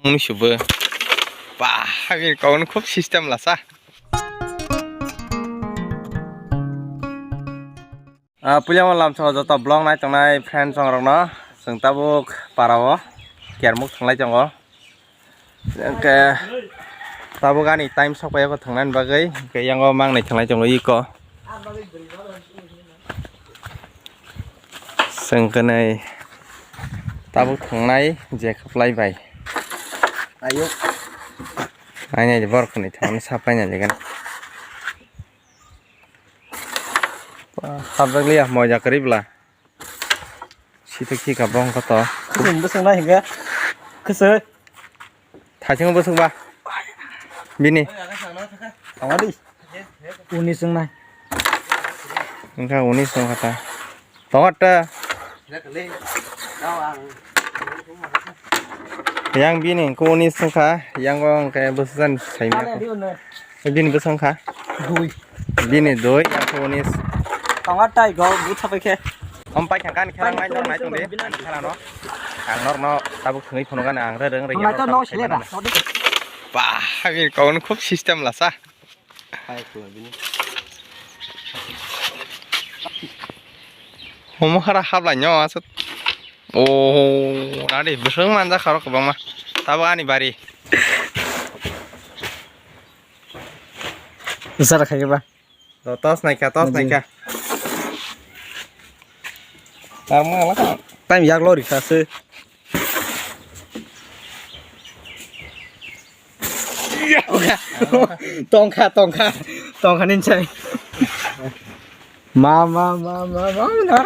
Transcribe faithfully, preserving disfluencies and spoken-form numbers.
Mungni subo. Ba, habini kokno khub system lasa. Ah, puilamo lamsao joto vlog nai tongnai friends rokno chwng tabuk parao kermuk thanglai tongo. Hwnkhe tabuk ani time sok pai o thangna bagwi, hwnkhe yango mangnai thanglai tongo iko. Chwng kwnwi tabuk thangnai je khaplai bai. Ayuk. Aini borok kwnwi thangmani sa paina ligana. Habjakliya moja kwrwi bwla. Sithik thika bo wngkha to. Bwswng, bwswng nai hwnkhe. Kwswi. Thaisingo bwswk ba. Bini. Tongma di. Unis wngnai. Wngkha unis wngkha ta. Tongo ta. Yang bini wngkha unis wngkha. Yang o wngkha bwswk jani saimanya. Bini bwswk wngkha? Dui. Bini dui, yang khe unis. Tongo tai go, butha pai khe. Om pai kha kan khe nang nai nor nai tong di. Khala no. Ang nor no tabuk thwngwi phunuk gani ang re reng re. Nang to no sile da. Ba, bini kokno khub system lasa. Homo khara hablai nyo aswk. Oh, nadi bwswk manja kharo kwbangma. Tabuk ani bari. Jara khaikhe ba. To, tos naikha, tos naikha. Tamo ala kha. Time yak lori kha se. Tongkha, tongkha, tongkha ninchai. Ma, ma, ma, ma, ma, ma.